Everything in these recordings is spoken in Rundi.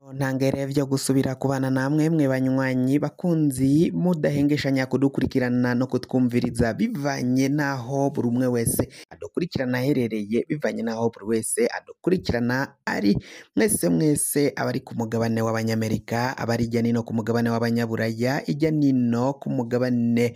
Ntangere vyo gusubira kubana namwe mwe banywanyi bakunzi mudahengeshanya kudukurikirana no kutwumviriza bivanye naho buri umwe wese adukurikirana aherereye, bivanye naho buri wese adukurikirana ari. Mwese mwese abari ku mugabane w'Abanyamerika, abari hirya nino ku mugabane w'Abanyaburaya, hirya nino ku mugabane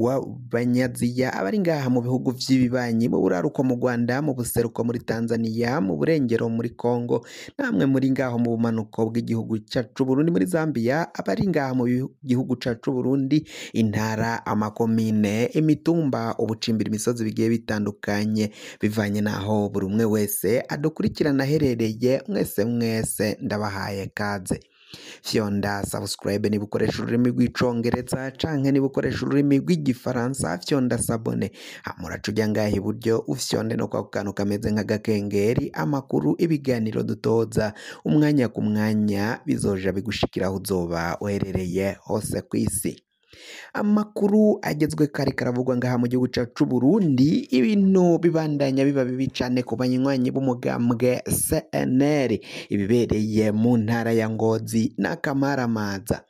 w'Abanyaziya, abari ngaha mu bihugu vy'ibibanyi, mu buraruko mu Rwanda, mu buseruko muri Tanzania, mu burengero muri Congo, namwe muri ngaho mu bumanuko bw'igihugu cacu Burundi, muri Zambia, abari ngaha mu gihugu cacu Burundi, intara, amakomine, imitumba, ubucimbira, imisozi bigiye bitandukanye, bivanye naho buri umwe wese adukurikirana aherereye. Mwese mwese ndabahaye kaze. Fyonda subscribe niba ukoresha ururimi rw'Icongereza, canke niba ukoresha ururimi rw'Igifaransa fyonda s'abonner. Hama uraca uja ngaha iburyo ufyonde no kwako kantu kameze nk'agakengeri. Amakuru, ibiganiro dutoza umwanya ku mwanya bizoja bigushikira aho uzoba uherereye hose kw'isi. Amakuru agezwe kare karavugwa ngaha mu gihugu cacu Burundi, ibintu bibandanya biba bibi cane ku banywanyi b'umugambwe CNL. Ibibereye mu ntara ya Ngozi n'akamaramaza.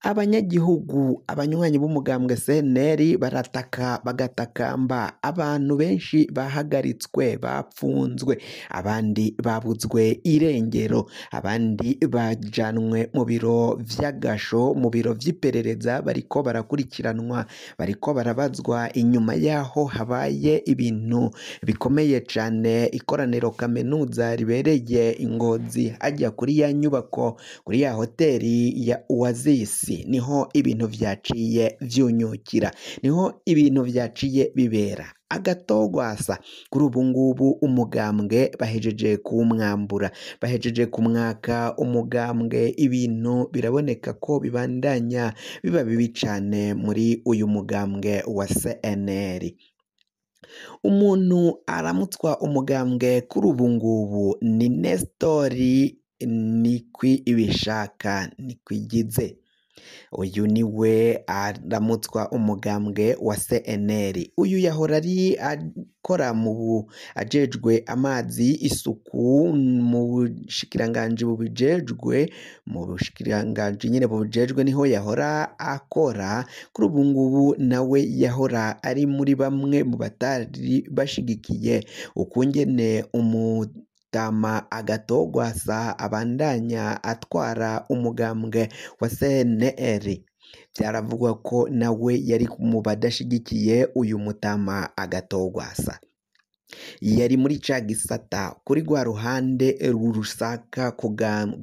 Abanyagihugu, abanywanyi b'umugambwe CNL barataka bagatakamba, abantu benshi bahagaritswe, bapfunzwe, abandi babuzwe irengero, abandi bajanwe mu biro vy'agasho, mu biro vy'iperereza, bariko barakurikiranwa, bariko barabazwa inyuma yaho habaye ibintu bikomeye cane. Ikoraniro kaminuza ribereye i Ngozi, hajya kuri ya nyubako, kuri ya hoteli ya Oasis, niho ibintu vyaciye vyunyukira, niho ibintu vyaciye bibera. Agatogwasa kuri ubu ngubu umugambwe bahejeje kuwumwambura, bahejeje kumwaka umugambwe. Ibintu biraboneka ko bibandanya biba bibi cane muri uyu mugambwe wa CNL. Umuntu aramutswa umugambwe kuri ubu ngubu ni Nestori Nikwibishaka Nikwigize. Uyu niwe aramutswa umugambwe wa CNL. Uyu yahora ari akora mu ajejwe amazi, isuku mu bushikiranganji bubijejwe, mu bushikiranganji nyene bubijejwe niho yahora akora. Kuri ubu ngubu nawe yahora ari muri bamwe mu batari bashigikiye ukungene umutama Agatogwasa abandanya atwara umugambwe wa CNL. Vyaravugwa ko nawe yari mu badashigikiye uyu mutama Agatogwasa. Yari muri ca gisata kuri rwa ruhande rusaka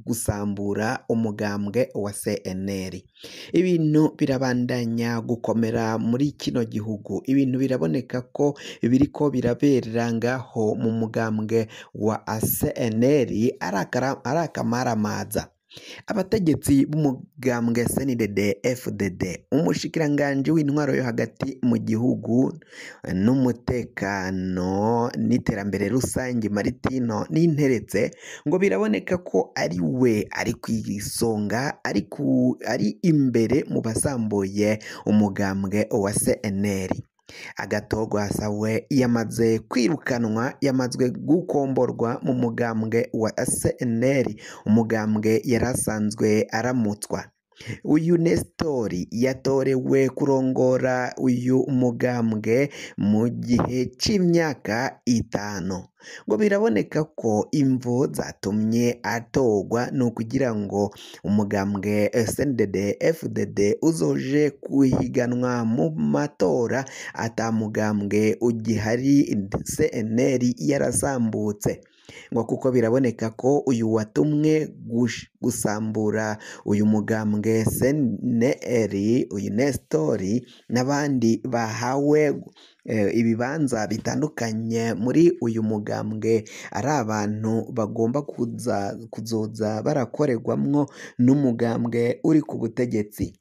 gusambura umugambwe wa CNL. Ibintu birabandanya gukomera muri kino gihugu, ibintu biraboneka ko biriko birabera ngaho mu mugambwe wa CNL ari akamaramaza. Abategetsi b'umugambwe CNDD FDD, umushikiranganji w'intwaro yo hagati mu gihugu n'umutekano n'iterambere rusange Maritino Ninteretse, ngo biraboneka ko ari we ari kw'isonga, ari imbere mu basambuye umugambwe wa CNL. Agatogwasa we yamaze kwirukanwa, yamaze gukomborwa mu mugambwe wa CNL, umugambwe yari asanzwe aramutswa. Uyu Nestori yatorewe kurongora uyu mugambwe mu gihe c'imyaka 5. Ngo biraboneka ko imvo zatumye atorwa ni ukugira ngo umugambwe CNDD FDD uzoje kuhiganwa mu matora ata mugambwe ugihari CNL yarasambutse. Ngo kuko biraboneka ko uyu watumwe gusambura uyu mugambwe CNL, uyu Nestori n'abandi bahawe ibibanza bitandukanye muri uyu mugambwe ari abantu bagomba kuzoza barakorerwamwo n'umugambwe uri ku butegetsi.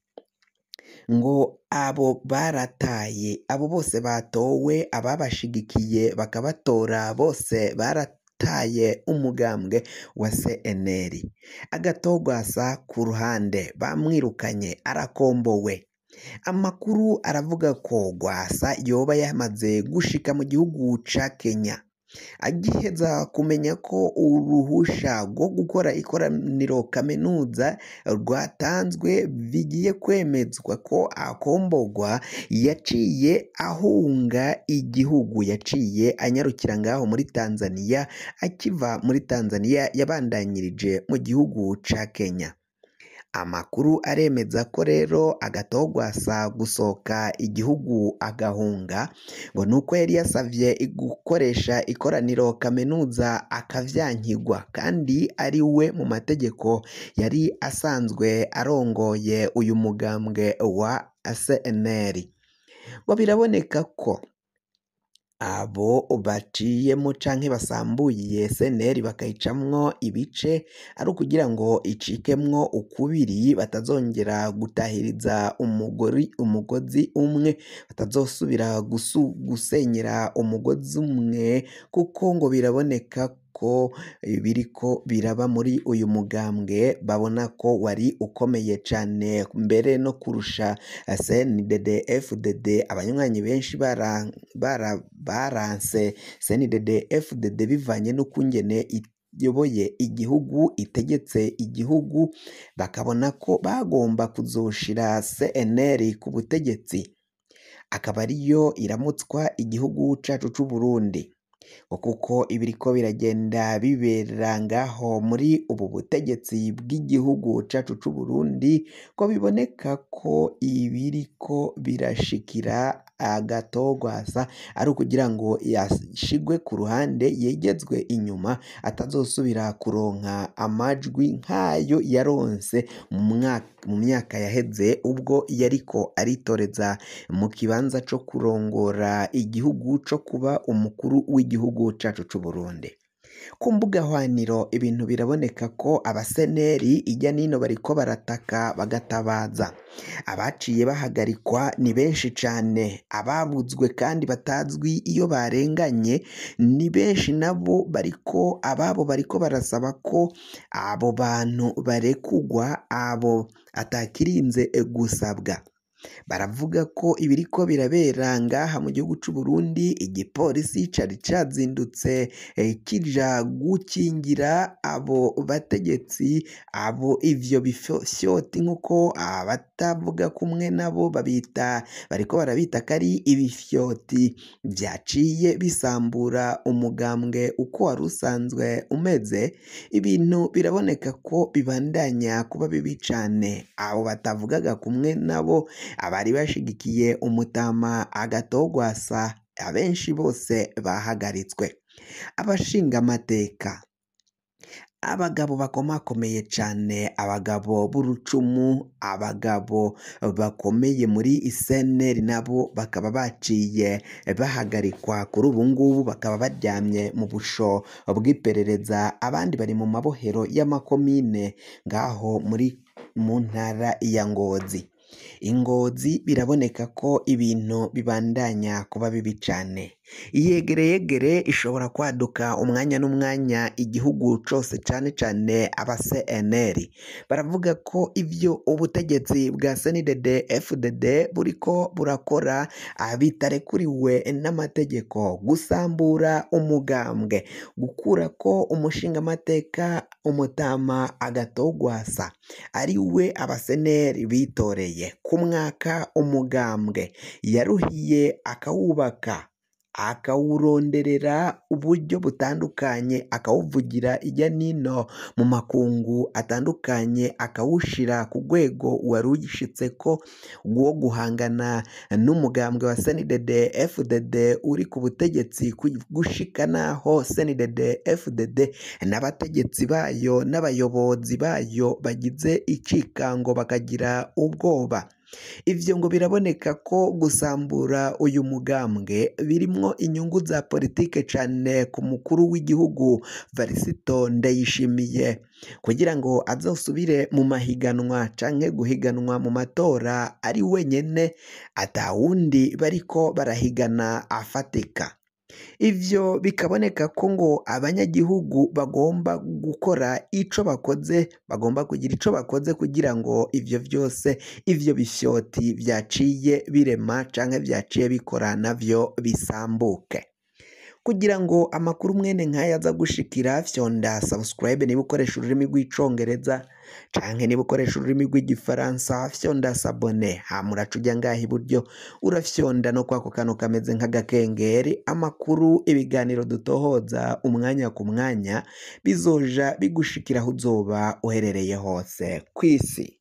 Ngo abo barataye, abo bose batowe, ababashigikiye bakabatora bose barataye umugambwe wa CNL. Agatogwasa ku ruhande bamwirukanye, arakombowe. Amakuru aravuga ko Gwasa yoba yamaze gushika mu gihugu ca Kenya. Agiheza kumenya ko uruhusha rwo gukora ikoraniro kaminuza rwatanzwe bigiye kwemezwa ko akombogwa, yaciye ahunga igihugu, yaciye anyarukira ngaho muri Tanzania. Akiva muri Tanzania yabandanyirije mu gihugu ca Kenya. Amakuru aremeza ko rero Agatogwasa gusohoka igihugu agahunga ngo nuko yari yasavye gukoresha ikoraniro kaminuza akavyankigwa, kandi ari we mu mategeko yari asanzwe arongoye uyu mugambwe wa CNL. Ngo biraboneka ko abo baciyemo canke basambuye CNL bakayicamwo ibice ari ukugira ngo icikemwo ukubiri, batazongera gutahiriza umugozi umwe, batazosubira gusenyera umugozi umwe, kuko ngo biraboneka ko biriko biraba muri uyu mugambwe babona ko wari ukomeye cane mbere no kurusha CNDD FDD. Abanywanyi benshi baranse CNDD FDD bivanye n'ukungene iyoboye igihugu, itegetse igihugu, bakabona ko bagomba kuzoshira CNL ku butegetsi, akaba ariyo iramutswa igihugu cacu c'Uburundi. Kuko ibiriko biragenda bibera ngaho muri ubu butegetsi bw'igihugu cacu c'Uburundi, ko biboneka ko ibiriko birashikira Agatogwasa ari ukugira ngo yashigwe ku ruhande, yegezwe inyuma, atazosubira kuronka amajwi nk'ayo yaronse mu myaka yaheze ubwo yariko aritoreza mu kibanza co kurongora igihugu, co kuba umukuru w'igihugu cacu c'Uburundi. Ku mbuga hwaniro ibintu biraboneka ko abaseneri ijya nino bariko barataka bagatabaza. Abaciye bahagarikwa ni benshi cane, ababuzwe kandi batazwi iyo barenganye ni benshi, nabo bariko ababo bariko barasaba ko abo bantu barekugwa, abo atakirinze gusabwa. Baravuga ko ibiriko birabera ngaha mu gihugu c'Uburundi, igipolisi cari cazindutse kija gukingira abo bategetsi, abo ivyo bifyoti nkuko abatavuga kumwe nabo babita, bariko barabita ko ari ibifyoti vyaciye bisambura umugambwe uko wari usanzwe umeze. Ibintu biraboneka ko bibandanya kuba bibi cane. Abo batavugaga kumwe nabo, abari bashigikiye umutama Agatogwasa, abenshi bose bahagaritswe. Abashingamateka, abagabo bakomakomeye cane, abagabo b'urucumu, abagabo bakomeye muri CNL nabo bakaba baciye bahagarikwa kuri ubu ngubu, bakaba baryamye mu busho bw'iperereza, abandi bari mu mabohero y'amakomine ngaho muri mu ntara ya Ngozi. Ingozi biraboneka ko ibintu bibandanya kuba bibi cane. Iyegereyegere ishobora kwaduka umwanya n'umwanya igihugu cose, cane cane aba CNL. Baravuga ko ivyo ubutegetsi bwa CNDD FDD buriko burakora bitarekuriwe n'amategeko, gusambura umugambwe, gukurako umushingamateka umutama Agatogwasa ari we abaseneri bitoreye ku mwaka umugambwe yaruhiye akawubaka, akawuronderera uburyo butandukanye, akawuvugira ijya nino mu makungu atandukanye, akawushira ku rwego wari ushitseko wo guhangana n'umugambwe wa CNDD FDD uri ku butegetsi, gushika naho CNDD FDD n'abategetsi bayo n'abayobozi bayo bagize icikango bakagira ubwoba. Ivyo ngo biraboneka ko gusambura uyu mugambwe birimwo inyungu za politike cane ku mukuru w'igihugu Varisito Ndayishimiye, kugira ngo azosubire mu mahiganwa canke guhiganwa mu matora ari wenyene, atawundi bariko barahigana afatika. Ivyo bikaboneka ko ngo abanyagihugu bagomba gukora ico bakoze, bagomba kugira ico bakoze kugira ngo ivyo vyose, ivyo bifyoti vyaciye birema canke vyaciye bikora navyo bisambuke. Kugira ngo amakuru mwene nk'aya aza gushikira, fyonda subscribe niba ukoresha ururimi rw'icongereza, canke niba ukoresha ururimi rw'igifaransa fyonda s'abonner, hama uraca uja ngaha iburyo urafyonda no kwako kantu kameze nk'agakengeri. Amakuru, ibiganiro dutohoza umwanya ku mwanya bizoja bigushikira aho uzoba uherereye hose kw'isi.